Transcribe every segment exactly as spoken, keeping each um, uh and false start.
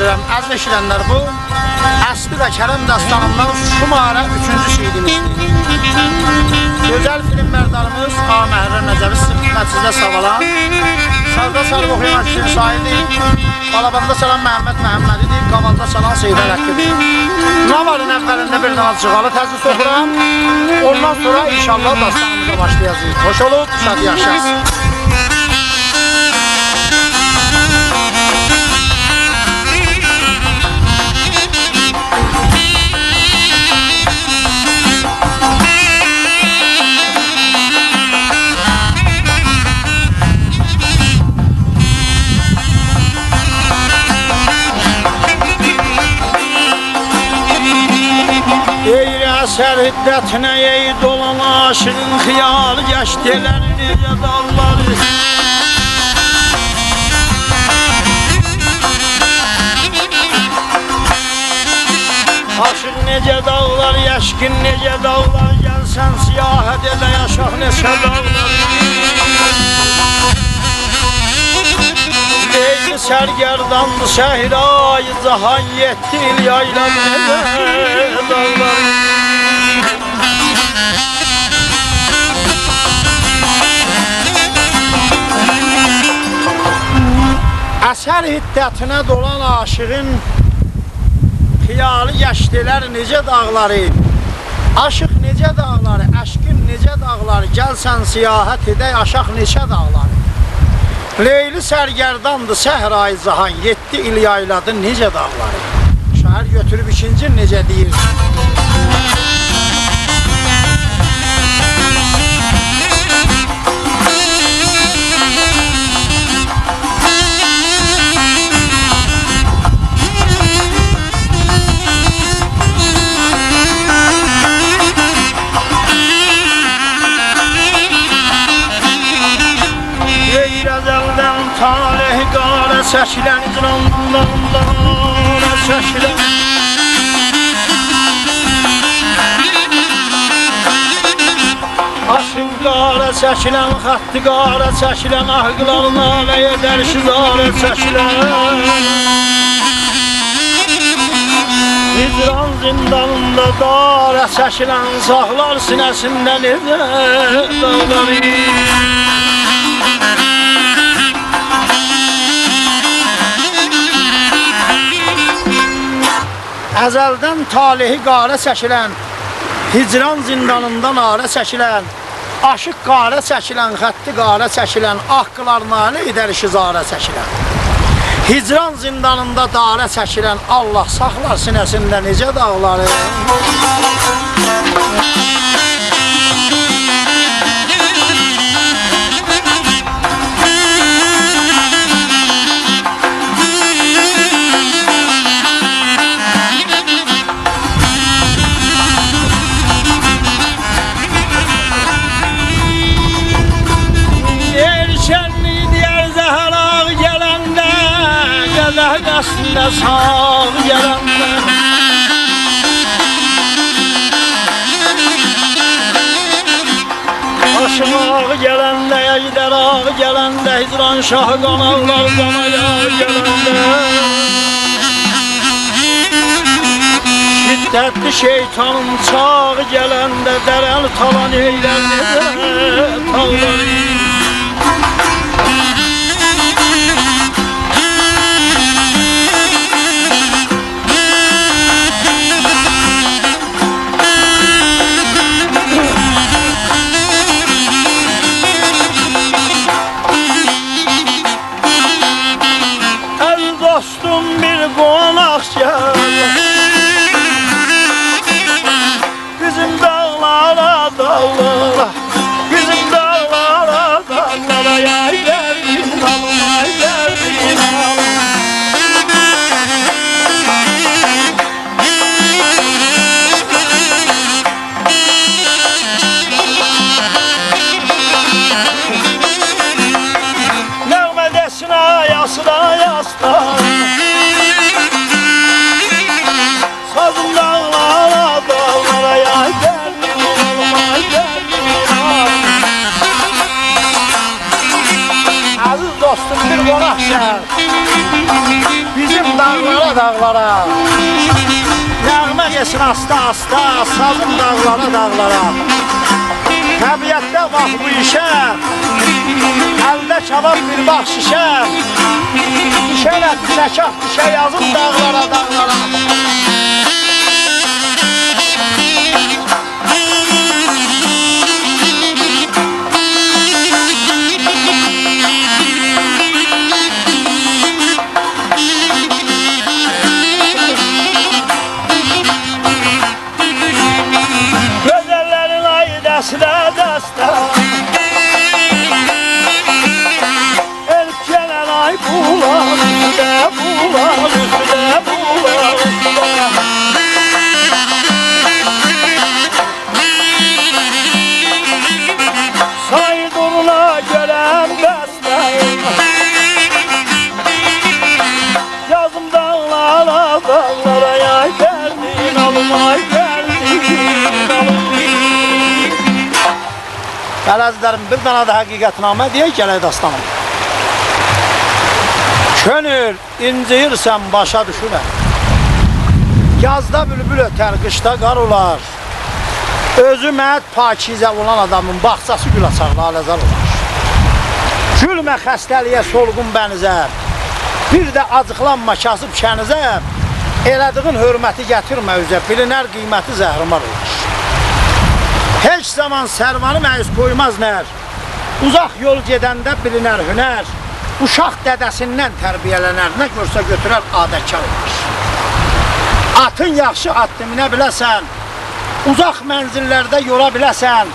عزیز ائشیدنلر، بو اسبی و کرم داستانیندان شماره اوچونجو شعریمیزدیر. گؤزل فیلمبرداریمیز آقا محرم نجوی، سیزین خدمتینیزده ساوالان. سازدا چالیب اوخویان حسین سعیدی، بالاباندا چالان محمد محمدی‌دیر، قاوالدا چالان سید حقی‌دیر. ناوارین اولینده بیر دنه جیغالی تجلیس اوخورام. اوندان سونرا ان‌شاءالله داستانیمیزا باشلایاجاغیق. خوش اولوب، شاد یاشاسین. ای اثر حدتینه، ای دولان عاشیقین خیالی، گشت ائلر نئجه داغلاری. عاشیق نئجه داغلاری، عشقین نئجه داغلاری، گل سن سیاحت ائدک آشاق نئچه داغلاری. لیلی سرگرداندی صحرای جهان، یئتدی ایل یایلادی نئجه داغلاری. اثر حدتینه دولان عاشیقین خیالی، گشت ائلر نئجه داغلاری. عاشیق نئجه داغلاری، عشقین نئجه داغلاری، گل سن سیاحت ائدک آشاق نئچه داغلاری. لیلی سرگرداندی صحرای جهان، یئتدی ایل یایلادی نئجه داغلاری. شاعر گؤتوروب ایکینجی نئجه دئییر. ای ازلدن طالعی قاره چکیلن، هجران داغیندا آره چکیلن. عاشیق قاره چکیلن، خط قاره چکیلن، آه قیلار ناله ائدر شیزاره چکیلن. هجران زیندانیندا داره چکیلن، ساخلار سینه‌سینده نئجه داغلاری. ازلدن طالعی قاره چکیلن، هجران زیندانیندا ناله چکیلن، عاشیق قاره چکیلن، خط قاره چکیلن، آه قیلار ناله ائدر شیزاره چکیلن. هجران زیندانیندا داره چکیلن، الله ساخلار سینه‌سینده نئجه داغلاری. ائرکنلی دئیر زهر آغ گلنده، قدح قصدینده ساغ گلنده. عاشیق آغ گلنده، اژدر آغ گلنده، هجران شاهی قان آغلار جانا یاغ گلنده. شدتلی شیطانین چاغی گلنده، دره‌لی تالان ائیلر نئجه تاغلاری. عزیز دوستوم، بیر قوناق گل بیزیم داغلارا، داغلارا، بیزیم داغلارا. آستا، آستا، سازیم داغلارا، داغلارا. طبیعتده باخ بو ایشه، الده کباب، بیر باخ شیشه. شئیله، بیر نکاح، بیر شئی یازیم داغلارا، داغلارا. گؤزللرین آی دسته، دسته. ائل گلن آی بولار اوسته، بولار اوسته، بولار اوسته. سای دورونا گؤرن بسته. یازیم داغلارا، داغلارا، آی گلدین آلیم، آی گلدین آلیم. بلی عزیزلریم، بیر دنه ده حقیقت‌نامه دئیک، گلک داستانا. کؤنول اینجییرسن، باشا دوشورم. یازدا بولبول اؤتر، قیشدا قار اولار. اؤزو مد پاکیزه اولان آدامین باغچاسی گول آچار، لاله زار اولار. گولمه خسته‌لییه، سولغون بنیزه، بیر ده آجیقلانما کاسیب کنیزه. ائله‌دیگین حؤرمتی گتیرمه اوزه، بیلینر قیمتی زهرمار اولار. هئچ زامان سروانی مأیوس قویماز نر، اوزاق یول گئدنده بیلینر هنر. اوشاق دده‌سیندن تربیه‌لنر، نه گؤرسه گؤتورر، عادتکار اولار. آتین یاخشی آتدی مینه بیله‌سن، اوزاق منزیللرده یورا بیله‌سن،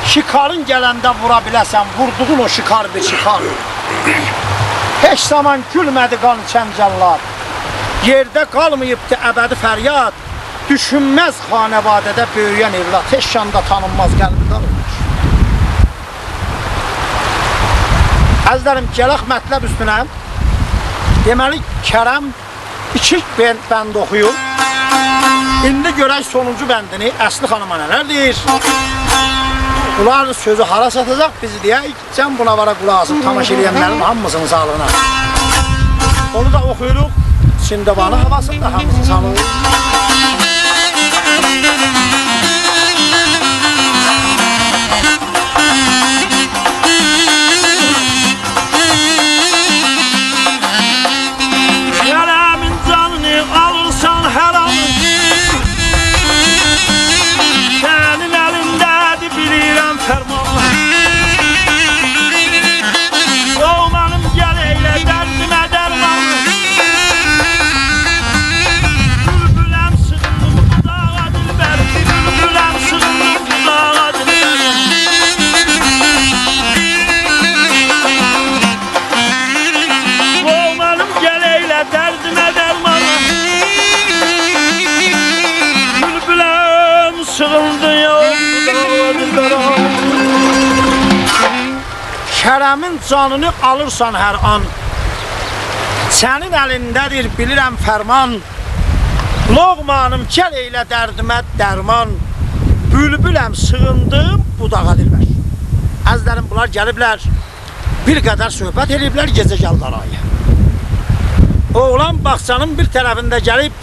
شکارین گلنده وورا بیله‌سن، ووردوغون او شکار بیر شکار. هئچ زامان گولمه‌دی قان ایچن جلاد، یئرده قالماییبدی ابدی فریاد. دوشونمز خانواده‌ده بؤیوین اولاد، هئچ یاندا تانینماز، قلبی دار اولار. عزیزلریم، گلک مطلب اوستونه. دئمه‌لی، کرم ایکی بند، بند اوخویوب. ایندی گؤرک سونونجو بندینی اصلی خانیما نه‌لر دئییر. بونلارین سؤزو هارا چاتاجاق، بیز دئیک، جمع بونا وارا قولاق آسیب تاماشا ائله‌ینلرین هامیسینین ساغلیغینا. اونو دا اوخویوروق، سیندوانی هاواسیندا هامیسینین ساغلیغینا. کرمین جانینی آلیرسان هر آن، سنین الینده‌دیر، بیلیرم، فرمان. اوغلانیم، گل ائیله دردیمه درمان. بولبولم، سیغیندیم بو داغا، دلبریم، بولبولم، سیغیندیم بو داغا، دلبریم. اوغلانیم، گل ائیله دردیمه درمان. بولبولم، سیغیندیم بو داغا، دلبریم. کرمین جانینی آلیرسان هر آن، سنین الینده‌دیر، بیلیرم، فرمان. لقمانیم، گل ائیله دردیمه درمان. بولبولم، سیغیندیم بو داغا، دلبر. عزیزلریم، بونلار گلیبلر، بیر قدر صحبت ائله‌ییبلر، گئجه گلدی آرایا. اوغلان باغچانین بیر طرفینده گلیب،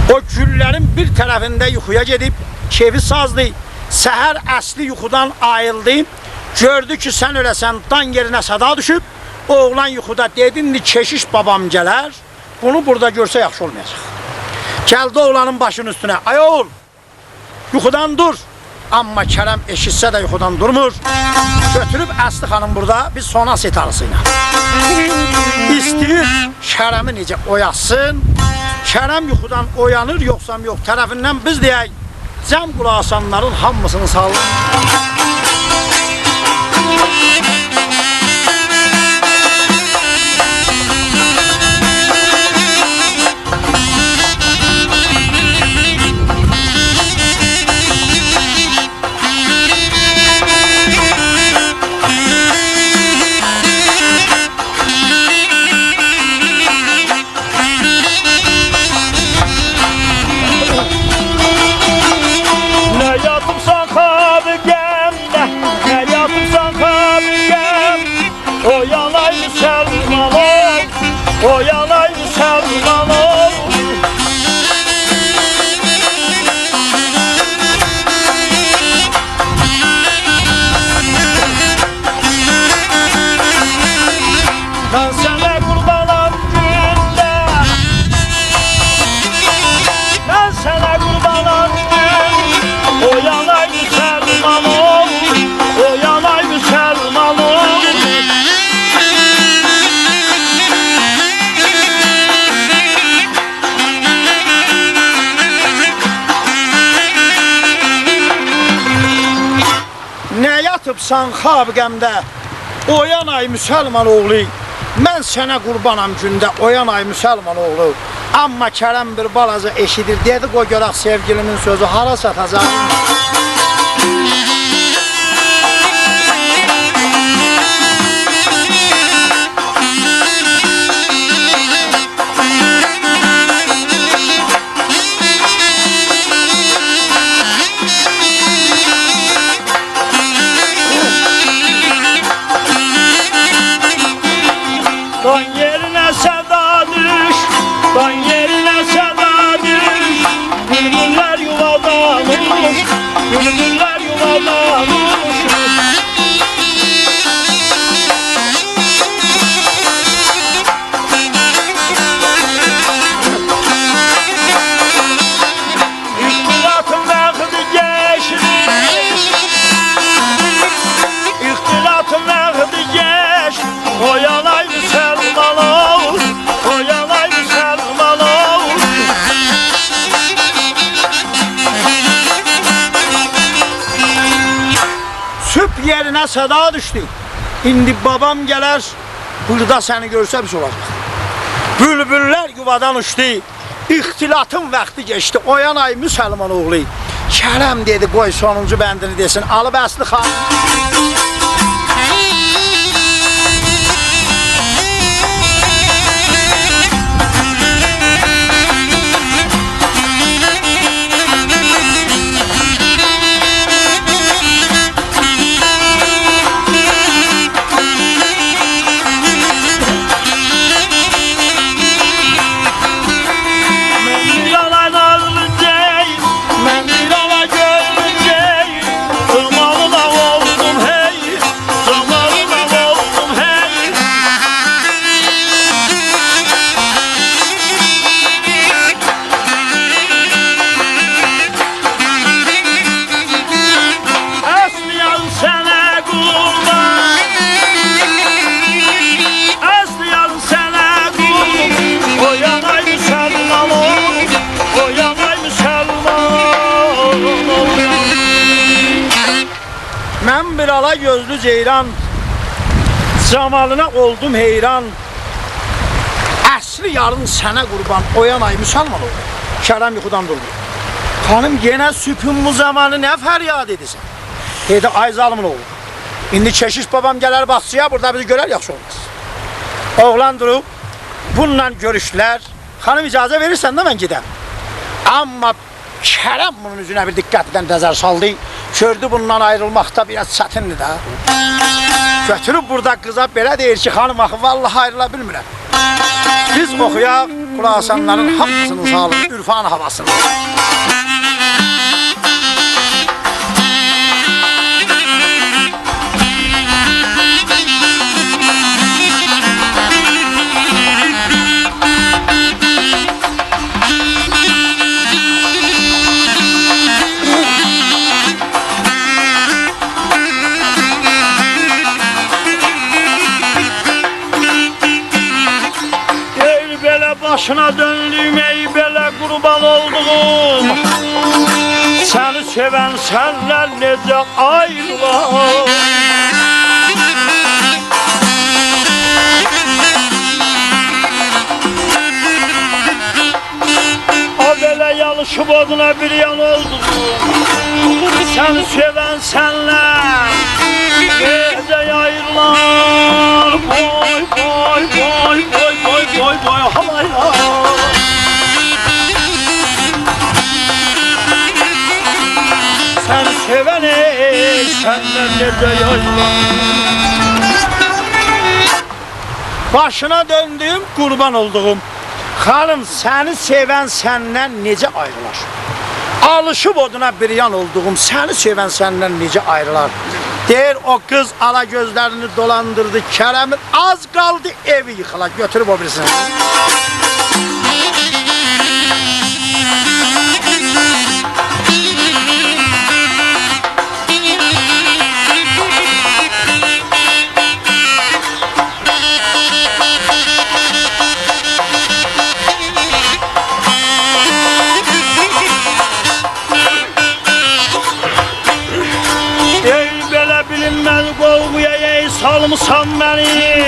او گوللرین بیر طرفینده یوخویا گئدیب، کئیفی سازدی. سحر اصلی یوخودان آییلدی، گؤردو کی، سن اؤله‌سن، دان یئرینه صدا دوشوب. اوغلان یوخودا دئدی: «ایندی کشیش بابام گلر، بونو بورادا گؤرسه یاخشی اولمایاجاق.» گلدی اوغلانین باشینین اوستونه: «آی اوغول، یوخودان دور.» آمما کرم ائشیتسه ده یوخودان دورمور. گؤتوروب اصلی خانیم بورادا بیر سونا ستاره‌سی ایله ایسته‌ییر کرمی نئجه اویاتسین. کرم یوخودان اویانیر، یوخسا یوخ طرفیندن بیز دئیک، جمع قولاق آسانلارین هامیسینین ساغلیغینا. نه یاتیبسان خواب غم سن خواب غمده، اویان آی مسلمان اوغلو. من سنه قوربانام گونده، اویان آی مسلمان اوغلو. اما کرم بیر بالاجا ائشیدیر، دئدی: «قوی گؤرک سئوگیلیمین سؤزو هارا چاتاجاق؟» دان یئرینه صدا دوش، دان یئرینه صدا دوش. بولبوللر یووادان اوچ، بولبوللر یووادان اوچ. اختلاطین وقتی گئچدی، اختلاطین وقتی گئچدی. اویان آی مسلمان اوغلو، اویان آی مسلمان اوغلو. صبح یئرینه صدا دوشدو. ایندی بابام گلر، بورادا سنی گؤرسه پیس اولاجاق. بولبوللر یووادان اوچدو، اختلاطین وقتی گئچدی. اویان آی مسلمان اوغلو. کرم دئدی: «قوی سونونجو بندینی دئسین.» آلیب اصلی خان. من بیر آلا نازلی گئی، من بیر آلا گؤزلو گئی، جامالینا اولدوم هئی، جامالینا اولدوم هئی. اصلی یارین سنه قوربان، اصلی یارین سنه قوربان. اویان آی مسلمان اوغلو، اویان آی مسلمان اوغلو. من بیر آلا گؤزلو جئیران، جامالینا اولدوم حیران. اصلی یارین سنه قوربان، اویان آی مسلمان اوغلو. کرم یوخودان دوردو. خانیم: «یئنه صبحون بو زامانی نه فریاد ائدیرسن؟» دئدی: «آی ظالمین اوغلو، ایندی کشیش بابام گلر باغچایا، بورادا بیزی گؤرر، یاخشی اولماز.» اوغلان دوروب بونونلا گؤروشدولر. «خانیم، اجازه وئریرسن ده من گئدم؟» اما کرم بونون اوزونه بیر دقتله نظر سالدی. گؤردو بونونلا آیریلماق دا بیر آز چتیندیر ده. گؤتوروب بورادا قیزا بئله دئییر کی: «خانیم، آخی واللهی آیریلا بیلمیرم.» بیز اوخویاق، قولاق آسانلارین هامیسینین ساغلیغی، عرفان هاواسینی. ای بئله باشینا دؤندویوم، ای بئله قوربان اولدوغوم، سنی سئون سندن نئجه آیریلار؟ او بئله یالیشیب اودونا بیر یان اولدوغوم، سنی سئون سندن نئجه آیریلار؟ وای، وای، وای، هاوایلار. سنی سئون ای سندن نئجه آیریلار؟ باشینا دؤندویوم، قوربان اولدوغوم، خانیم، سنی سئون سندن نئجه آیریلار؟ آلیشیب اودونا بیر یان اولدوغوم، سنی سئون سندن نئجه آیریلار؟ دئییر، او قیز آلا گؤزلرینی دولاندیردی کرمین، آز قالدی ائوی ییخیلا، گؤتوروب او بیریسینی. ای بئله بیلینمز سن منی،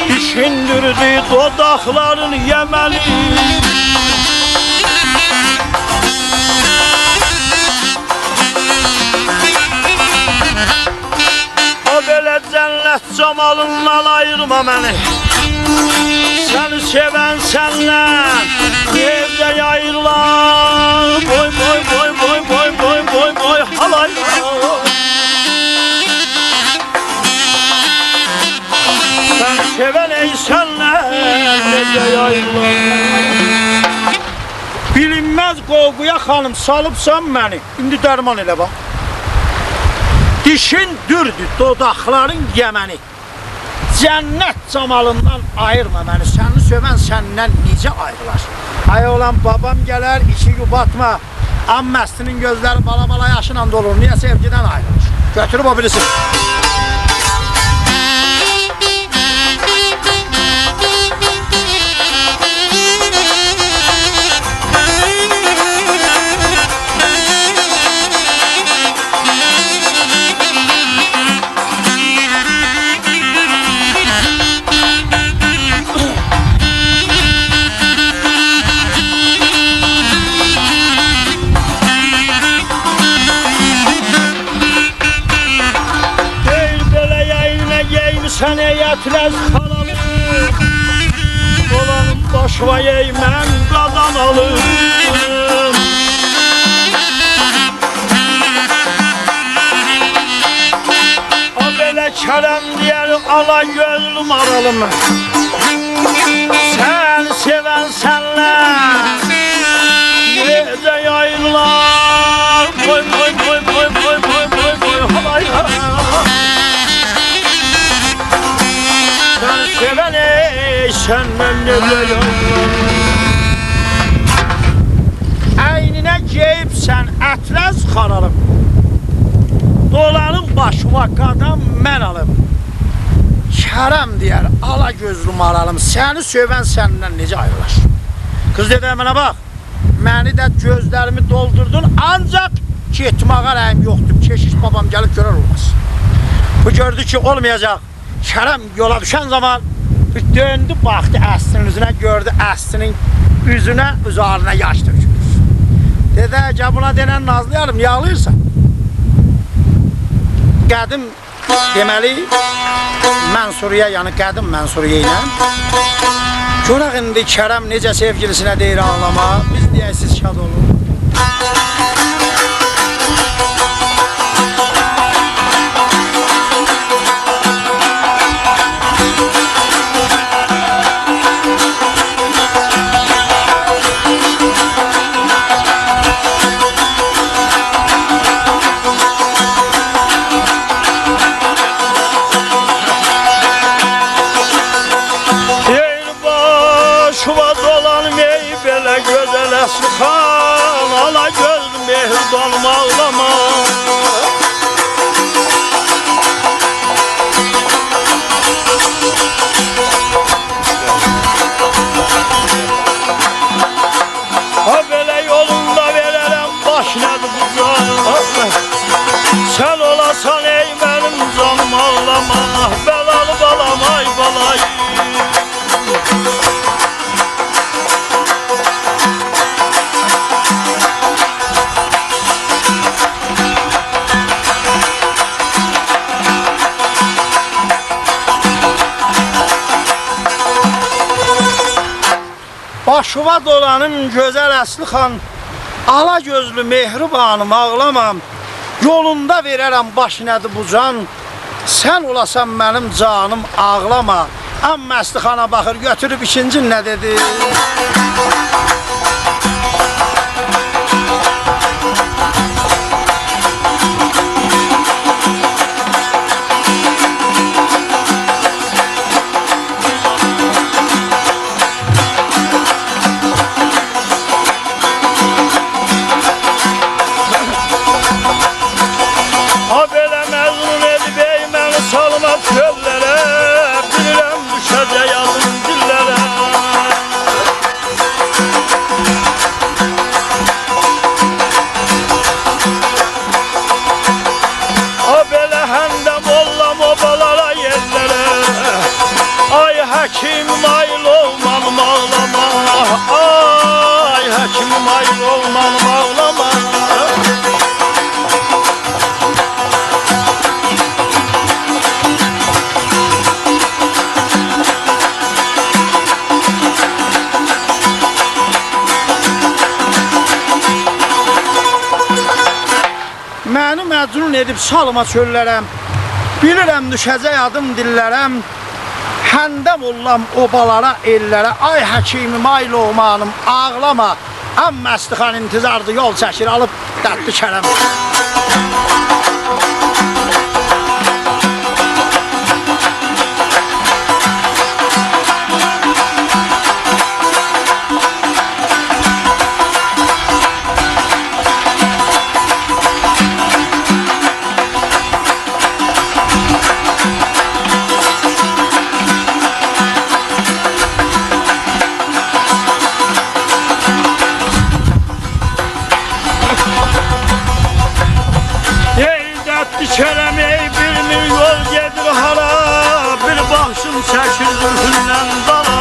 دیشین دوردو دوداقلارین یمنی. او بئله جنت جمالیندان آییرما منی. سنی سئون سندن نئجه آیریلار؟ بوی، بوی، بوی، بوی، بوی، بوی، بوی، بوی، هالای. سنی سئون ای سندن نئجه آیریلار؟ بیلینمز قوقویا خانیم، سالیبسان منی. ایندی درمان ائله باخ. دیشین دوردو دوداقلارین یمنی. جنت جمالیندان آییرما منی، سنی سئون سندن نئجه آیریلار؟ آی اوغلان، بابام گلر، ایکی یوباتما. عمه‌سینین گؤزلری بالا-بالا یاشلا دولور، نییه سئوگیدن آیریلیر؟ گؤتوروب او بیریسینی. ای بئله یئیینه گئییرسن، ای اطلس خالالی، اولانین باشیوا ای من قادان آلیم. او بئله کرم دئیر، آلا گؤزلو مارالیم، سنی سئون سندن نئجه آیریلار؟ بوی، بوی، بوی، بوی، هالای، هالای. سنی سئون ای سندن نئجه آیریلار؟ اینینه گئییبسن اطلس خالالی، دولانین باشیوا قادان من آلیم. کرم دئیر، آلا گؤزلو مارالیم، سنی سئون سندن نئجه آیریلار؟ قیز دئدی: منه باخ، منی ده گؤزلریمی دولدوردون، آنجاق گئتمه‌یه رأییم یوخدور. کشیش بابام گلیب گؤرر اولماز. بو گؤردو کی، اولمایاجاق. کرم یولا دوشن زامان بیر دؤندو، باخدی اصلینین اوزونه، گؤردو اصلینین اوزونه، اوزارینه یاش تؤکولور. دئدی: «گل بونا دئنن نازلایالیم، نییه آغلاییرسان؟» قدیم، دئمه‌لی، منصوریه، یعنی قدیم منصوریه ایله. گؤرک ایندی کرم نئجه سئوگیلیسینه دئییر آغلاما، بیز دئیک سیز شاد اولون. باشیوا دولانیم ای بئله گؤزل اصلی خان، آلا گؤزلو مهربانیم، آغلاما. ها، بئله یولوندا وئررم باش نه‌دی بو جان. سن اولاسان ای منیم جانیم، آغلاما. بلالی بالام، آی بالای. باشیوا دولانیم گؤزل اصلی خان، آلا گؤزلو مهربانیم، آغلاما. یولوندا وئررم باش نه‌دی بو جان، سن اولاسان منیم جانیم، آغلاما. عمه اصلی خانا باخیر، گؤتوروب ایکینجی نه دئدی؟ ها، بئله مجنون ائدیب ای منی، سالما چؤللره، بیلیرم دوشه‌جک آدین دیللره. کیمی مایل اولمانیم، آغلاما. منی مجنون ائدیب سالما چؤللره، بیلیرم دوشه‌جک آدیم دیللره، همدم اوللام اوبالارا، ائللره. آی حکیمی مایل اولمانیم، آغلاما. عمه اصلی خان انتظاردیر، یول چکیر، آلیب دردی کرم. ای دردی کرم، ای بیلمیر یول گئدیر هارا، بیر باخیشین چکیر زولفوندن دالا.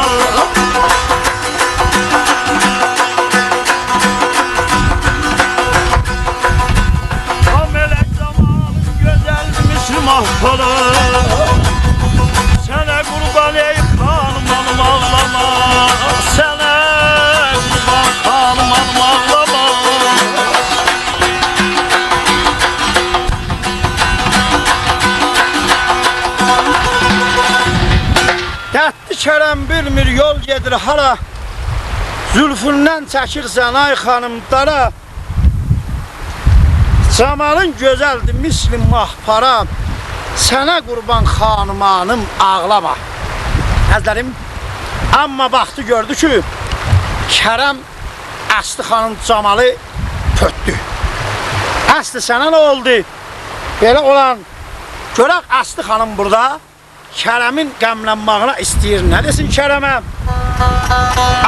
آ ملک جمالین گؤزل مثل ماه پارا. سنه قوربان ای خانیم، آغلاما. سنه قوربان خانیم، آغلاما. دردی کرم بیلمیر یول گئدیر هارا، زولفوندن چکیرسن آی خانیم دارا. جمالین گؤزلدیر مثل ماه پارا، سنه قوربان خانیم، آغلاما. عزیزلریم، عمه باخدی گؤردو کی، کرم اصلی خانین جمالی پؤرتدو. اصلی، سنه نه اولدو؟ بئله اولان، گؤرک اصلی خانیم بورادا کرمین غملنمه‌یینه ایسته‌ییر نه دئسین کرمه؟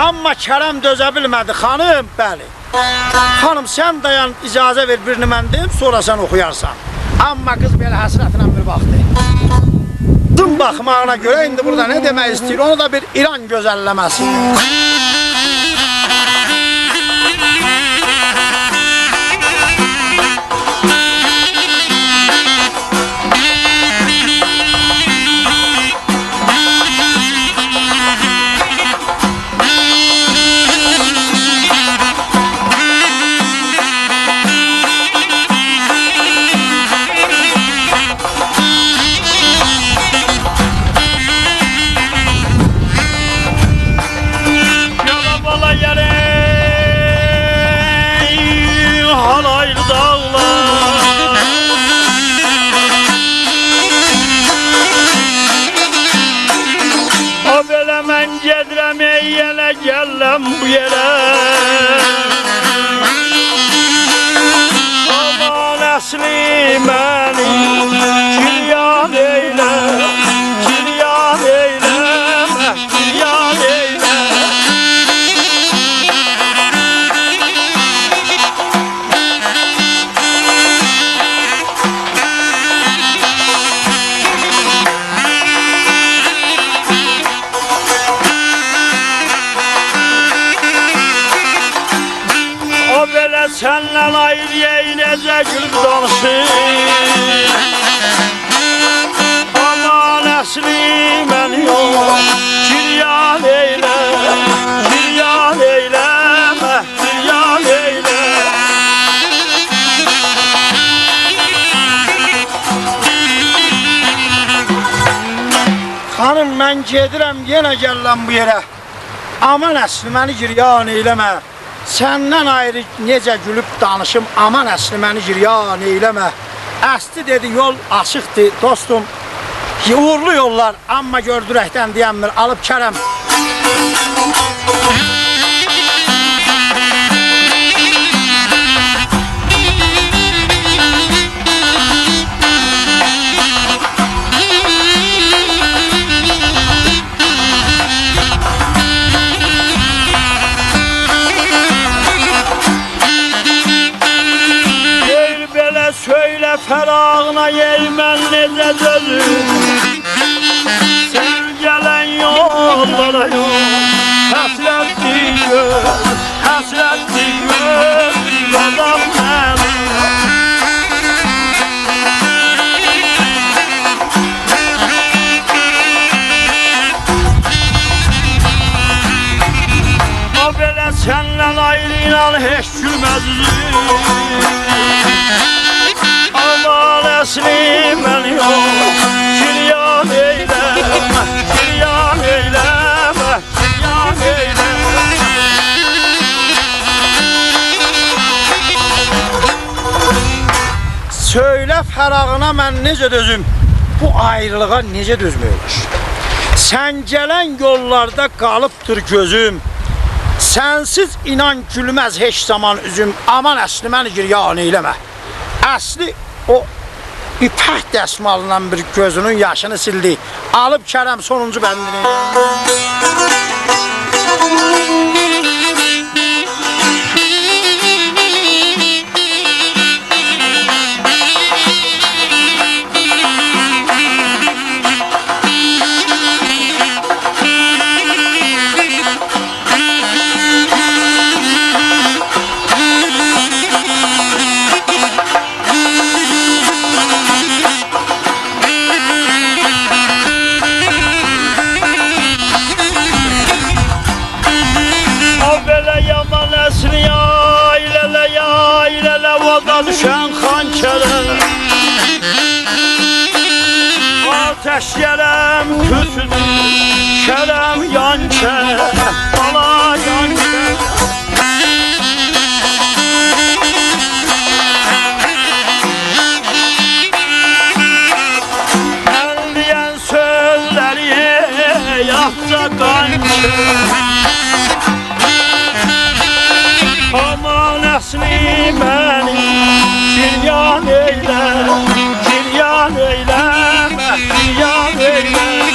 آمما کرم دؤزه بیلمه‌دی: «خانیم»، بلی. «خانیم، سن دایان، اجازه وئر، بیرینی من دئییم، سونرا سن اوخویارسان.» آمما قیز بئله حسرتله بیر باخدی. دین باخماغینا گؤره ایندی بورادا نه دئمک ایسته‌ییر، اونو دا بیر ایران گؤزلله‌مه‌سی. یالا بالا گلین، هالایلی داغلار. او بئله من گئدیرم ای یئله، گللم بو یئره. آمان اصلی منی گریان ائیله، گریان ائیله‌مه، گریان ائیله‌مه. او بئله سندن آیری ای نئجه گولوب دانیشیر. آمان اصلی منی یوخ، گریان ائیله، گریان ائیله‌مه، گریان ائیله. خانیم، من گئدیرم، یئنه گللم بو یئره. آمان اصلی منی گریان ائیله‌مه. سندن آیری نئجه گولوب دانیشیم، آمان اصلی منی گریان ائیله‌مه. اصلی دئدی: «یول آچیقدیر، دوستوم. اوغورلو یوللار.» آمما گؤردو اورکدن دئینمیر، آلیب کرم. دئییر بئله: «سؤیله فراقینا ای من نئجه دؤزوم؟ سن گلن یوللارا یول، حسرتدیر گؤز، حسرتدیر هئچ گولمز اوزوم. آمان اصلی من یوخ، گریان ائیله‌مه، گریان ائیله‌مه، گریان ائیله‌مه. سؤیله فراقینا من نئجه دؤزوم، بو آیریلیغا نئجه دؤزمک اولور؟ سن گلن یوللاردا قالیب دیر گؤزوم. سنسیز اینان گولمز هئچ زامان اوزوم. آمان اصلی منی گریان ائیله‌مه. اصلی او ایپک دسمالینان بیر گؤزونون یاشینی سیلدی. آلیب کرم سونونجو بندینی. او بئله یامان اصلی، آی له‌له، آی له‌له، اودا دوشن خان کله. آتش یئرم، کوتودور، کلم یان کله، بالا یان کله. من دئین سؤزلری یاتجا قان کله. آمان اصلی منی گریان ائیله‌مه، گریان ائیله‌مه، گریان ائیله‌مه.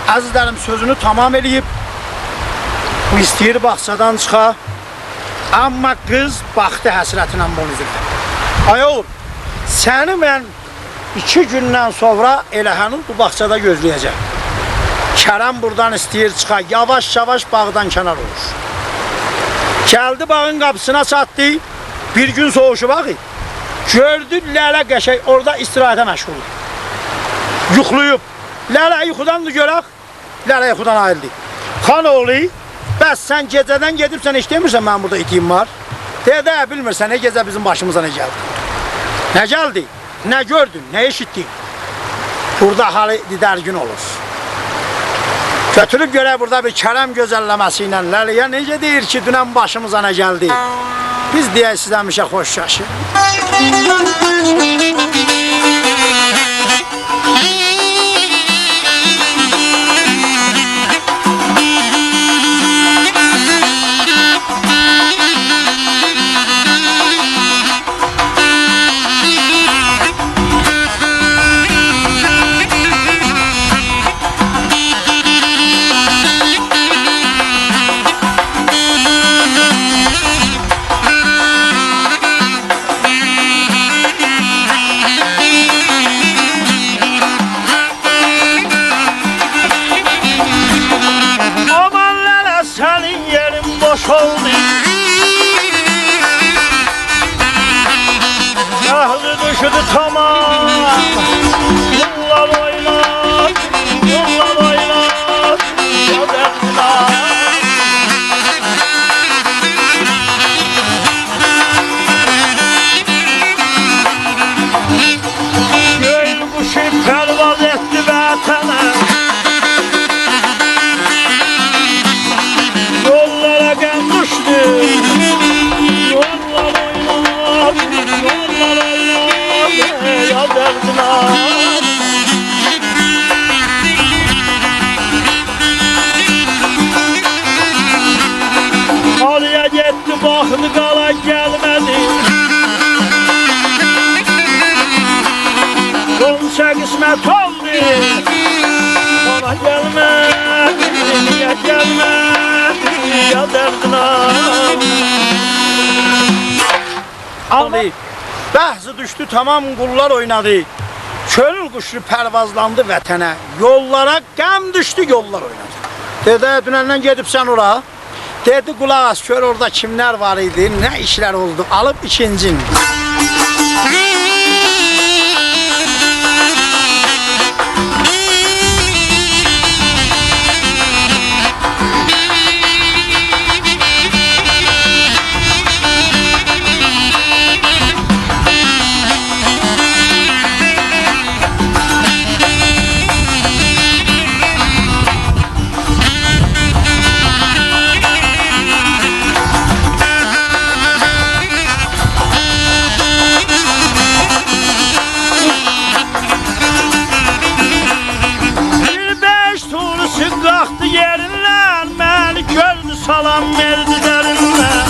عزیزلریم، سؤزونو تمام ائله‌ییب، بو ایسته‌ییر باغچادان چیخا. آمما قیز باخدی حسرتینن بونون اوزونه. آی اوغول، سنی من ایکی گوندن سونرا ائله هنوز بو باغچادا گؤزله‌یه‌جم. کرم بورادان ایسته‌ییر چیخا، یاواش-یاواش باغدان کنار اولور. گلدی باغین قاپیسینا چاتدی، بیر گون سوووشوب آخی. گؤردو له‌له قشنگ اورادا استراحته مشغولدور. یوخلاییب. له‌له یوخوداندی گؤرک. له‌له یوخودان آییلدی. خان اوغلو، بس سن گئجه‌دن گئدیبسن، هئچ دئمیرسن منیم بورادا ایتیگیم وار؟ دئدی: «هه، بیلمیرسن، ائ گئجه بیزیم باشیمیزا نه گلدی؟» «نه گلدی؟ نه گؤردون؟ نه ائشیتدین؟» بورادا حالی دیدرگین اولور. گؤتوروب گؤرک بورادا بیر کرم گؤزلله‌مه‌سی ایله له‌له‌یه نئجه دئییر کی، دونن باشیمیزا نه گلدی؟ بیز دئیک سیز همیشه خوش یاشایین. آمان له‌له، سنین یئرین بوش اولدو. قهری دوشدو تمام. قوللار اوینار، قوللار اوینار، یا دردینه. گؤی قوشو پرواز ائتدی وطنه. یوللارا غم دوشدو. یوللار اوینار، یوللار اوینار، یا دردینه. هارا گئتدی، باخدی، قالا گلمه‌دی. غنچه قسمت اولدو، قالا گلمه‌دی، نییه گلمه‌دی، یا دردینه. آمما بحث دوشدو، تمام قوللار اوینادی. کؤنول قوشو پروازلاندی وطنه. یوللارا غم دوشدو، یوللار اوینادی. دئدی: «دونندن گئدیبسن اورا؟» دئدی: «قولاق آس، گؤر اورادا کیملر وار ایدی، نه ایشلر اولدو، آلیب ایکینجین.» سلام وئردی دریندن.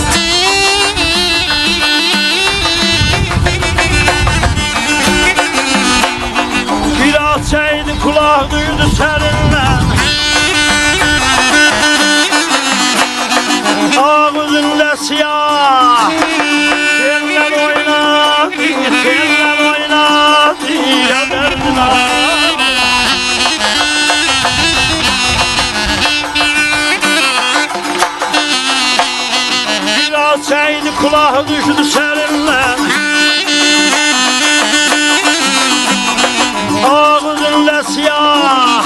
بیر آه چکدی، کولاق دوشدو سریندن. آغ اوزونده سیاه، یئللر اوینادی، یئللر اوینادی، یا دردینه. بیر آه چکدی، کولاق دوشدو سریندن. آغ اوزونده سیاه،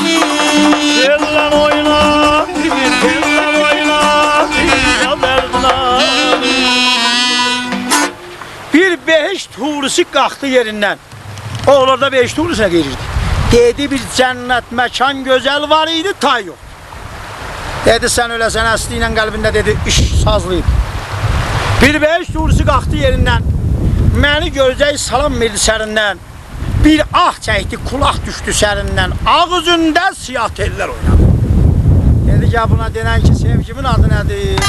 یئللر اوینادی، یئللر اوینادی، یا دردینه. بیر بهشت حوروسو قالخدی یئریندن. او اونلاردا بهشت حوروسونا دئییردی. دئدی: «بیر جنت مکان گؤزل وار ایدی، تایی یوخ.» دئدی: «سن اؤله‌سن، اصلی ایله قلبینده»، دئدی، ایش سازلاییب. بیر بهشت حوروسو قالخدی یئریندن. منی گؤرجک سلام وئردی سریندن. بیر آه چکدی، کولاق دوشدو سریندن. آغ اوزونده سیاه تئللر اوینادی. دئدی: «گل بونا دئنن کی، سئوگیمین آدی نه‌دیر؟»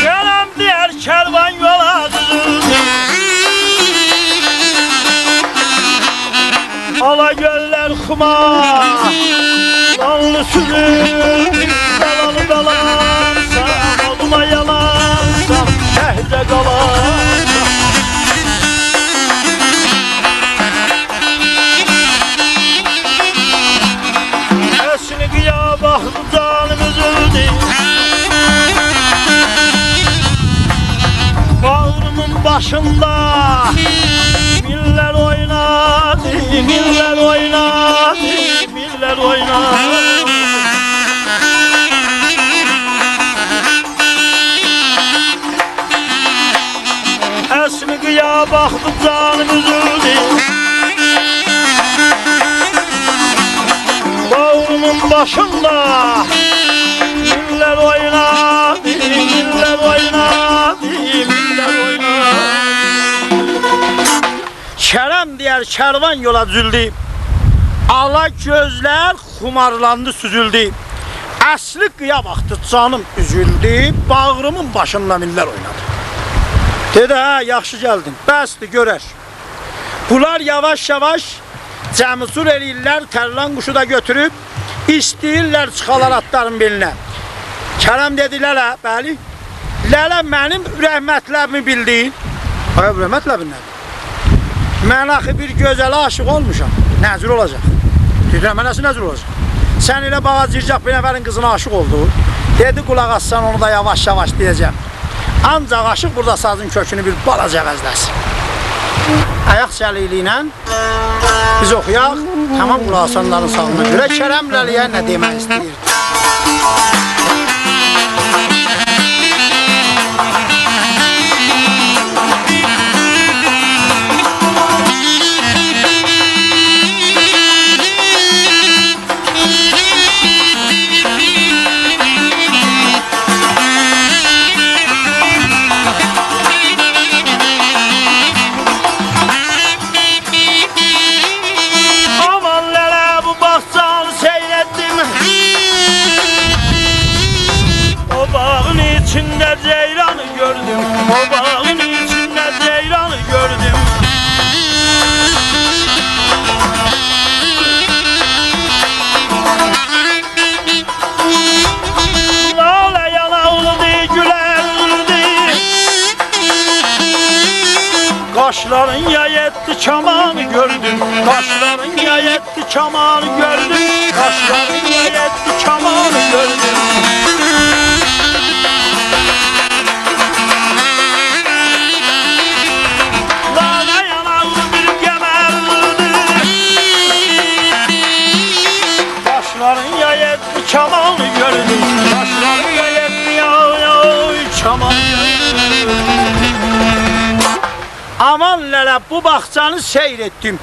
کرم دئیر کروان یولا دوزولدو. آلا گؤللر خمار، لاللی سوزولدو. بلالی دالانسان، اودونا یالانسان، شهرده قالانسان. اصلی قیایا باخدی، جانیم اوزولدو. باغریمین باشیندا میللر اوینادی، میللر اوینادی، میللر اوینادی. اصلی قیایا باخدی، جانیم اوزولدو. باغریمین باشیندا میللر اوینادی، میللر اوینادی، میللر اوینادی. کرم دئیر کروان یولا دوزولدو. آلا گؤزلر خمارلاندی، سوزولدو. اصلی قیایا باخدی، جانیم اوزولدو، باغریمین باشیندا میللر اوینادی. دئدی: «هه، یاخشی گلدین، بسدیر، گؤرر.» بونلار یاواش-یاواش جمع و جور ائله‌ییرلر، ترلان قوشو دا گؤتوروب، ایسته‌ییرلر چیخالار آتلارین بئلینه. کرم دئدی: «لله»، بلی، «لله، منیم اورک مطلبیمی بیلدین؟» «آی، اورک مطلبین نه‌دیر؟» «من آخی بیر گؤزله عاشیق اولموشام.» «نه جور اولاجاق؟» دئدی: «منه نه جور اولاجاق؟ سن ائله باغا گیرجک بیر نفرین قیزینا عاشیق اولدون؟» دئدی: «قولاق آسسان، اونو دا یاواش-یاواش دئیه‌جم. آنجاق عاشیق بورادا سازین کؤکونو بیر بالاجا عوضله‌سین.» آیاق چلیکلی ایله بیز اوخویاق، تمام قولاق آسانلارین ساغلیغینا گؤره کرم لله‌یه نه دئمک ایسته‌ییر. آمان لله، بو باغچانی سیر ائتدیم. او باغین ایچینده جئیرانی گؤردوم. او باغین ایچینده جئیرانی گؤردوم. لاله یاناقلیدی، گولر اوزلودو. قاشلارین یای ائتدی، کامانی گؤردوم. قاشلارین یای ائتدی، کامانی گؤردوم. قاشلارین یای ائتدی، کامانی گؤردوم. لاله یاناقلی بیر قمر اوزلودو. قاشلارین یای ائتدی، کامانی گؤردوم. قاشلارین یای ائتدی، یای، یای، کامانی گؤردوم. آمان لله، بو باغچانی سیر ائتدیم.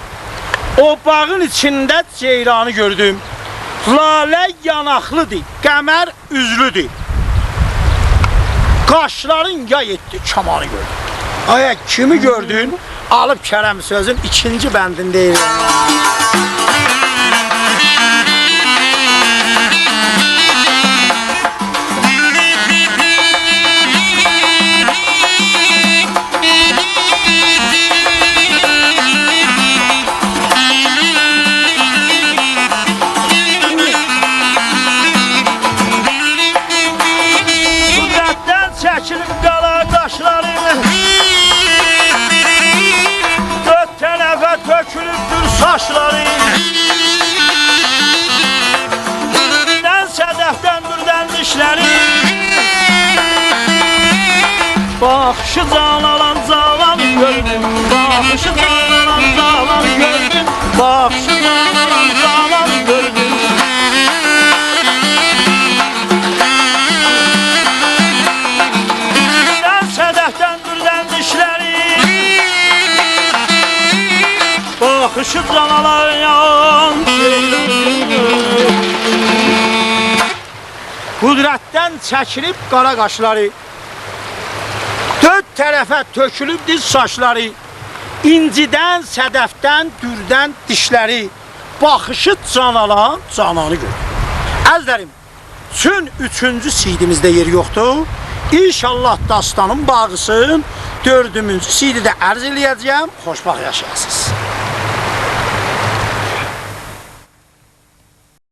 او باغین ایچینده جئیرانی گؤردوم. لاله یاناقلی‌دیر، قمر اوزلودور. قاشلارین یای ائتدی کامانی گؤردوم. آیا کیمی گؤردون؟ آلیب کرم سؤزون ایکینجی بندینده ائله‌ییر. قدرتدن چکیلیب قارا قاشلاری، دؤرد طرفه تؤکولوبدور ساچلاری. دن صدفدن، دوردن دیشلری. باخیشی جان آلان جاوانی گؤردوم، باخیشی جان آلان جاوانی گؤردوم، باخیشی جان آلان جاوانی گؤردوم. دن صدفدن، دوردن دیشلری. باخیشی جان آلان. قدرتدن چکیلیب قارا قاشلاری، دؤرد طرفه تؤکولوبدور ساچلاری. اینجیدن، صدفدن، دوردن دیشلری. باخیشی جان آلان جانانی گؤردوم. عزیزلریم، چون اوچونجو سی‌دیمیزده یئر یوخدور. ان‌شاءالله داستانین باقیسین دؤردونجو سی‌دیده عرض ائله‌یه‌جه‌یم. خوشبخت یاشایاسینیز.